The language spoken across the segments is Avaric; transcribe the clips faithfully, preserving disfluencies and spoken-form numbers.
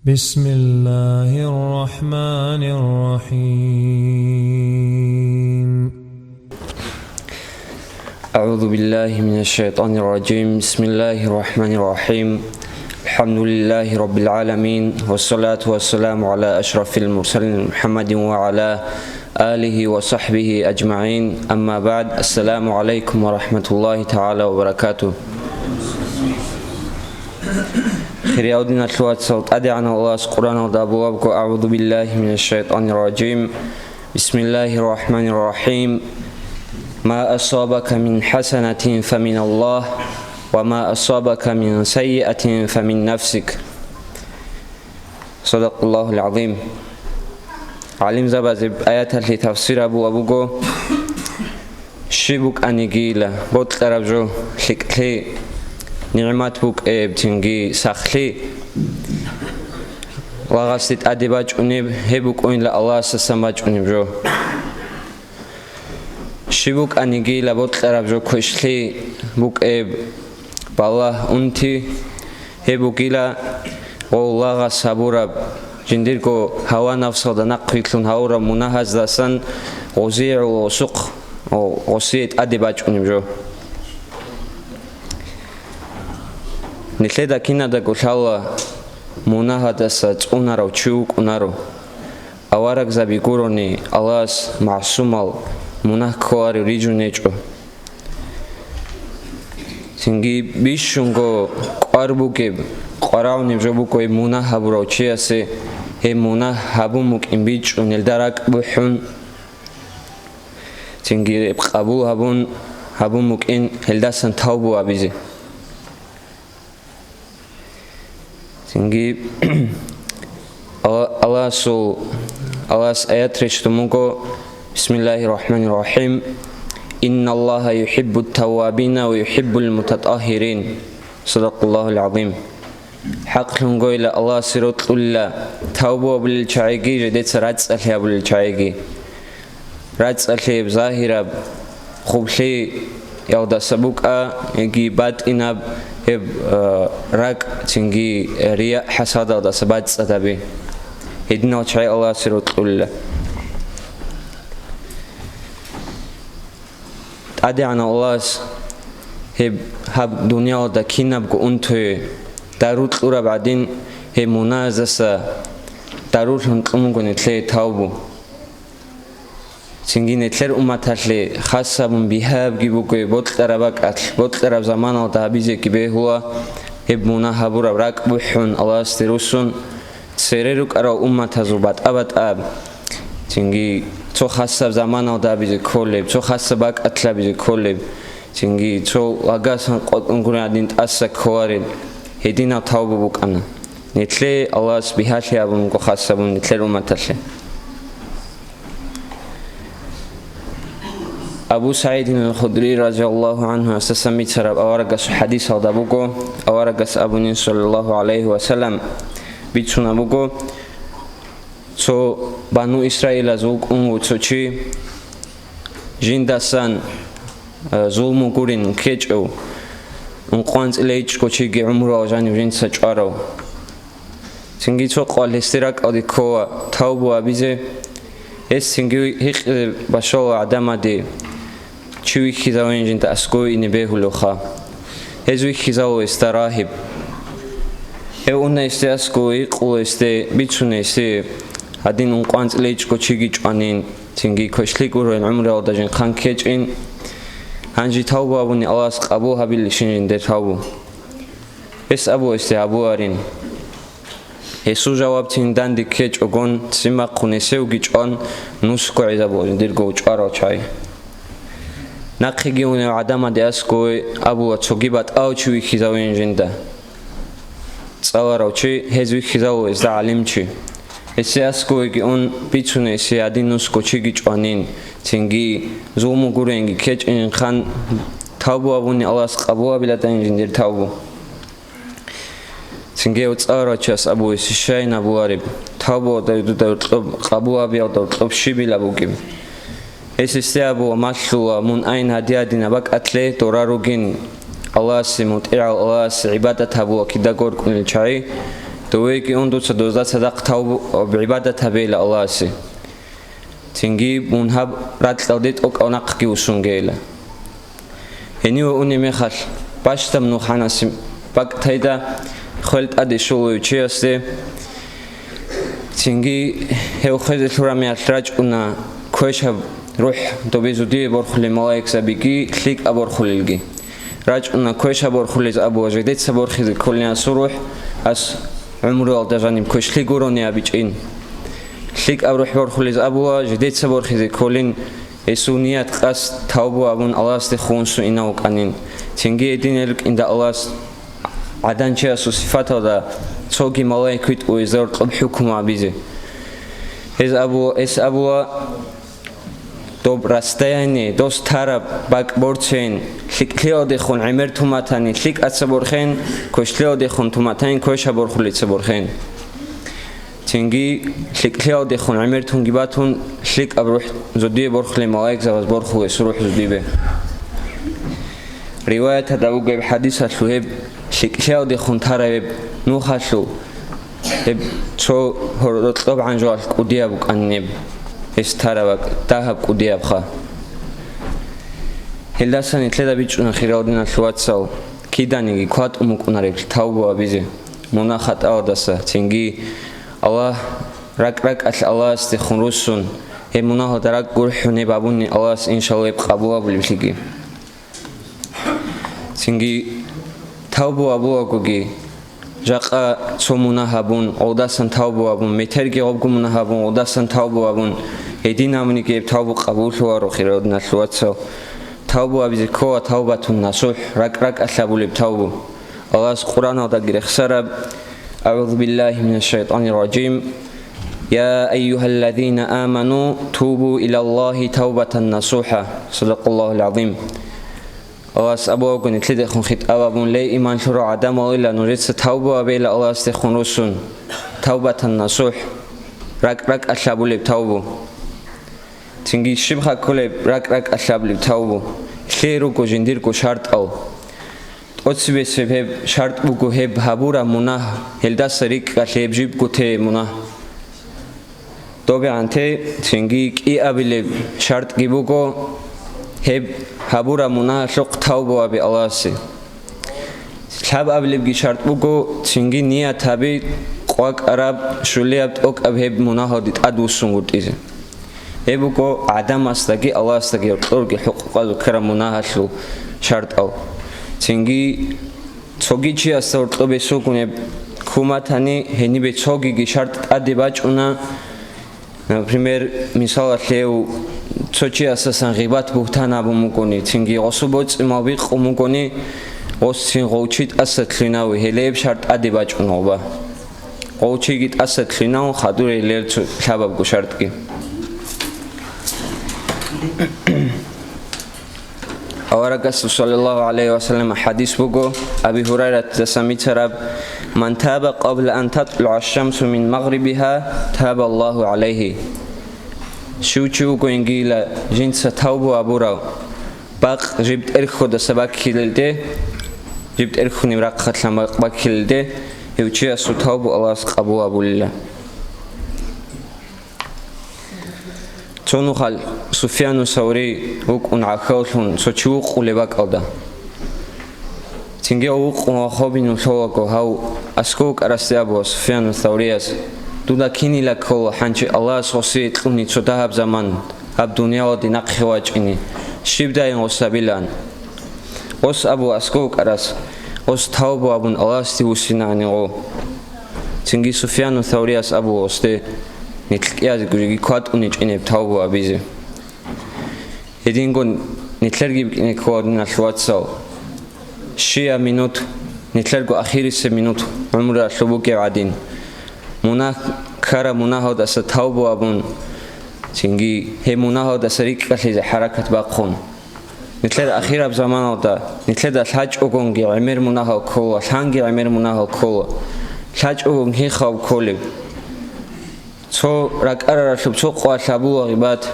بسم الله الرحمن الرحيم. أعوذ بالله من الشيطان الرجيم. بسم الله الرحمن الرحيم. الحمد لله رب العالمين، والصلاة والسلام على أشرف المرسلين محمد وعلى آله وصحبه أجمعين. أما بعد. السلام عليكم ورحمة الله تعالى وبركاته. Хириял диналъул вацал, ТӀадегӀанав Аллагьас Къуръаналда абулеб буго: أعوذ بالله من الشيطان الرجيم. بسم الله الرحمن الرحيم. ما أصابك من حسنة فمن الله، وما أصابك من سيئة فمن نفسك. صدق الله العظيم. ГӀалимзабазе аяталъе тафсир абулеб буго: щиб букӀанигийила бокьараб жо, лъикӀлъи, нигӀмат букӀеб, цинги сахлъи. Лагъасде тӀаде бачӀунеб, гьеб букӀунила Аллагьасдасан бачӀунеб жо. Щиб букӀанигийила бокьараб жо, квешлъи букӀеб, балагь, унти, гьеб бугила гъов лагъас гьабураб, жиндирго гьава-напсалда нахъвилълъун гьавураб мунагьаздасан гъозие гӀоло гъосухъ, гъо-, гъосие тӀаде бачӀунеб жо. Нилъеда кинадаго лъала мунагьадаса цӀунарав чи вукӀунаро. Аварагзаби гурони, Аллагьас магӀсумал, мунагь кколарев рижун гьечӀо. Цинги бищунго кӀвар бугеб, къварагӀунеб жо буго гьеб мунагь гьабурав чиясе, гьеб мунагь гьабун букӀин бичӀчӀун, гьелда ракӀ бухӀун, цинги гьеб къабул гьабун, гьабун букӀин, гьелдасан тавбу абизе. Цинги Алла-, Аллагьасул, Аллагьас аят рещтӀун буго: بسم الله الرحمن الرحيم. إن الله يحب التوابين ويحب المتطهرين. صدق الله العظيم. ХӀакълъунгойила Аллагьасе рокьулила тавбу абулел чагӀиги, жидеца рацӀцӀалъи абулел чагӀиги. РацӀцӀалъияб, загьираб хублъиялдаса букӀа, яги батӀинаб гьеб, э, ракӀ, цинги рия, хӀасадалдаса бацӀцӀадаби. Гьединал чагӀи Аллагьасе рокьулила. ТӀадегӀанав Аллагьас гьеб гьаб дуниялалда кинабго унтуе дару кьураб гӀадин, гьеб мунагьаздаса дарулъун кьун буго нилъее тавбу. Цинги нилъер умматалъе хас гьабун бигьаябги буго, бокьараб бакӀалъ, бокьараб заманалда гьабизеги бегьула, гьеб мунагь гьабураб ракӀ бухӀун, Аллагьасде руссун, цере рукӀарал умматазул батӀа-батӀа, цинги цо хасаб заманалда гьабизе кколеб, цо хасаб бакӀалъ гьабизе кколеб, цинги цо лагасан къотӀун гурин гӀадин тӀаса кколарел гьединал тавбу букӀана. Нилъее Аллагьас бигьалъи гьабун буго хас гьабун нилъер умматалъе. Абу СагӀидин ал-Худри, разияллагьу гӀангьу, асасан бицараб аварагасул хӀадисалда буго, аварагас абунин, саллаллагьу гӀалайгьи ва саллам, бицунаб буго: цо Бану Исраилаз вукӀун вуго цо чи, жиндасан, э, зулму гурин ккечӀев, ункъоялда анцӀила ичӀго чиги гӀумруялъ жанив жинца чӀварав. Цинги цо къвал гьесде ракӀалде ккола тавбу абизе. Гьес цинги гьикъизе башала гӀадамаде чи вихьизавин жинда аскӀове ине бегьулевха. Гьез вихьизавула гьесда рагьиб. Гьев уна гьесде аскӀове, гьикъула гьесде, бицуна гьесие, гьадин ункъоялда анцӀила ичӀго чиги чӀванин, цинги квешлъи гурин гӀумруялда жинхъан ккечӀин. Гьанже тавбу абуни Аллагьас къабул гьабилищин жиндир тавбу? Гьес абула гьесде гьабуларин. Гьесул жаваб цин данде ккечӀогон, ццин бахъун гьесевги чӀван, нусго гӀезабула жиндирго чӀварал чагӀи. Нахъеги унев гӀадамаде аскӀове абула цоги батӀав чи вихьизавин жинда. ЦӀаларав чи, гьез вихьизавула гьезда гӀалимчи. Гьесие аскӀовеги ун, бицуна гьесие гьадин нусго чиги чӀванин, цинги зулму гуренги ккечӀинин хан, тавбу абуни Аллагьас къабул гьабиладайин жиндир тавбу. Цинги гьев цӀаларав час абула гьесие щайин абулареб, тавбуялда дуда гьоркьоб, къабул гьабиялда гьоркьоб щибила бугеб. Гьес гьесде абула: малъула, мун айн гьадин-гьадинаб бакӀалъе дора ругин, Аллагьасе мутӀигӀал, Аллагьасе гӀибадат гьабула кидаго рукӀунел чагӀи, Довеги ун дуца дозда цадахъ тавбу-, гӀибадат гьабейила Аллагьасе. Цинги мун гьаб ракьалде тӀокӀав нахъги вуссунгейила. Гьениве унеб мехалъ, бащдаб нуханасе бакӀ тайда, хвел тӀаде щолев чиясде. Цинги гьев хвезе лъурамиялъ рачӀуна квешаб рухӀ, добе зудие борхулел малаикзабиги лъикӀаб борхулелги. РачӀуна квешаб борхулез абула, жидеца борхизе кколин асул рухӀ, ас гӀумруялда жаниб квешлъи гурони абичӀин. ЛъикӀаб рухӀ борхулез абула, жидеца борхизе кколин, гьесул ният-къасд тавбу абун Аллагьасде хун суинав вукӀанин. Цинги гьединел рукӀинда Аллагьас гӀадан чиясул сифаталда цоги малаик витӀугьезда гьоркьоб хӀукму гьабизе. Гьез абу-, гьес абула, доб расстояние, дос тараб бакӀ борцен, лъикӀлъиялдехун гӀемер туматани лъикӀаца борхен, квешлъиялдехун туматани квешаб борхулеца борхен. Цинги лъикӀлъиялдехун гӀемер тунги батун, лъикӀаб рухӀ зодие борхулел малаикзабаз борхула гьесул рухӀ зодибе. Риваяталда бугеб хӀадисалъул гьеб лъикӀлъиялдехун тараб гьеб нухалъул, гьеб цо гьор-, рокьоб гӀанжуалъ кӀудияб букӀанин гьеб, гьес тараб бакӀ дагьаб кӀудиябха. Гьелдаса нилъеда бичӀчӀуна, хирал диналъул вацал, киданиги кватӀун букӀунареблъи тавбу абизе, мунагь-хатӀаялдаса, цинги Аллагь, ракӀ-ракӀалъ Аллагьасдехун руссун, гьеб мунагьалда ракӀ гурхӀун гьеб абуни Аллагьас, иншалла, гьеб къабул абулеблъиги. Цинги тавбу абулагоги, жакъа цо мунагь абун, гъолдасан тавбу абун, метерги гъобго мунагь абун, гъолдасан тавбу абун, гьедин абуниги гьеб тавбу къабуллъуларо, хирал диналъул вацал. Тавбу абизе ккола тавбатун насухӀ, ракӀ-ракӀалъ абулеб тавбу. Аллагьас Къуръаналдаги рехсараб: «أعوذ بالله من الشيطان الرجيم. يا أيها الذين آمنوا توبوا إلى الله توبة نصوحا». صدق الله العظيم. Аллагьас абулаго, нилъедехун хитӀаб абун: «Ле, иман лъурал гӀадамал, ила нужеца тавбу абейила Аллагьасдехун руссун, тавбатан насухӀ, ракӀ-ракӀалъ абулеб тавбу». Цинги щибха кколеб ракӀ-ракӀалъ абулеб тавбу? Лъие руго жиндирго шартӀал. ТӀоцебесеб гьеб шартӀ буго гьеб гьабураб мунагь, гьелдаса рикӀкӀалъ гьеб жибго те мунагь. ДобегӀанте цинги кӀиабилеб шартӀги буго гьеб гьабураб мунагьалъухъ тавбу абе Аллагьасе. Лъабабилебги шартӀ буго, цинги ният гьаби къвакӀараб, щулияб, тӀокӀаб гьеб мунагьалде тӀадвуссунгутӀизе. Гьеб буго гӀадамасдаги Аллагьасдаги гьоркьорги хӀукъукъазул ккараб мунагьалъул шартӀал. Цинги цоги чиясда гьоркьоб гьесулгун гьеб ккун батани, гьенибе цогиги шартӀ тӀаде бачӀуна. Например, мисалалъе, цо чиясдасан гъибат-бугьтан гьабун бугони, цинги гъосул боцӀи-мал бикъун бугони, гъос цин гъов чи тӀаса лъугьинави, гьелеб шартӀ тӀаде бачӀун гъоба. Гъов чиги тӀаса лъугьинавун хадур гьелер цо лъабабго шартӀги. Аварагасул саллаллагьу гӀалайгьи ва саллам хӀадис буго, Аби Гьурайратидасан бицараб: «Ман таба къабла ан татлугӀа шамсу мин магърибигьа, таба Аллагьу гӀалайгьи». Щив чи вугониги жинца тавбу абурав, бакъ жиб тӀерхьудаса баккилелде, жиб тӀерхьунеб рахъалъан бакъ баккилелде, гьев чиясул тавбу Аллагьас къабул абулила. Цо нухалъ Суфьяну Саври вукӀун гӀахьаллъун цо чи вукъулеб бакӀалда. Цинги вукъун ва хобин лъолаго гьав аскӀов вукӀарасде абула Суфьяну Саврияс: «Дуда кинила ккола хӀанчи Аллагьас гъосие кьуни цо дагьаб заман гьаб дуниялалде нахъе вачӀине, щибдайин гъос гьабилан?» Гъос абула аскӀов вукӀарас: «Гъос тавбу абун Аллагьасде вуссинани гъо». Цинги Суфьяну Саврияс абула гъосде: «Нилъ кӀиязего жеги кватӀун гьечӀин гьеб тавбу абизе». Гьединго нилъерги бикӀине ккола, диналъул вацал, щияб минут, нилъерго ахирисеб минут гӀумруялъул бугеб гӀадин, мунагь ккараб мунагьалдаса тавбу абун, цинги гьеб мунагьалдаса рикӀкӀалъизе хӀаракат бахъун. Нилъер ахираб заманалда нилъеда лъачӀогонги гӀемер мунагьал ккола, лъанги гӀемер мунагьал ккола, лъачӀогон хихав кколеб. Цо ракӀараралъуб цо къвалъ гьабула гъибат.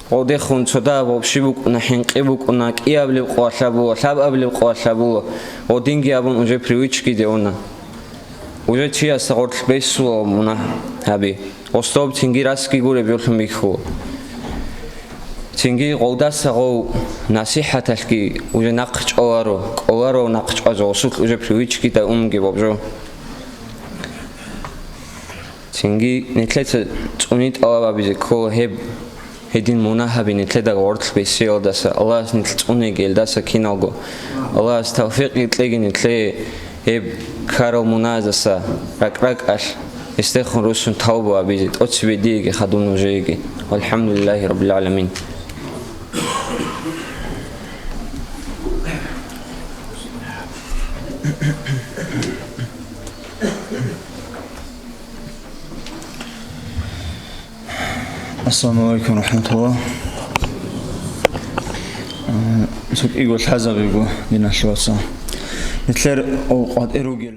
Гъодехун цо дагьаб гъоб щиб букӀуна, хӀинкъи букӀуна, кӀиабилеб къвалъ гьабула, лъабабилеб къвалъ гьабула, гъодинги абун уже привычкиде уна. Уже чиясда гъорлъ бесула мунагь гьаби. Гъосда гьаб цинги расги гуреб жолъун бихьула. Цинги гъолдаса гъов насихӀаталъги уже нахъ чӀваларо, кӀоларо нахъ чӀвазе, гъосулъ уже привычкида унги бабжо. Цинги нилъеца цӀуни тӀалаб гьабизе ккола гьеб. Гьедин мунагь гьаби нилъеда гъорлъ бесиялдаса, Аллагьас нилъ цӀунеги гьелдаса киналго. Аллагьас тавфикъ кьеги нилъее гьеб ккарал мунагьаздаса ракӀ-ракӀалъ гьесдехун руссун тавба гьабизе, тӀоцебе диеги хадуб нужееги. ВалхӀамдулиллагьи раббил гӀаламин. Ассаламу алейкум ва рахматуллах. Э, цо кӀиго лъазабиго, диналъул вацал. Нилъер къватӀир ругел.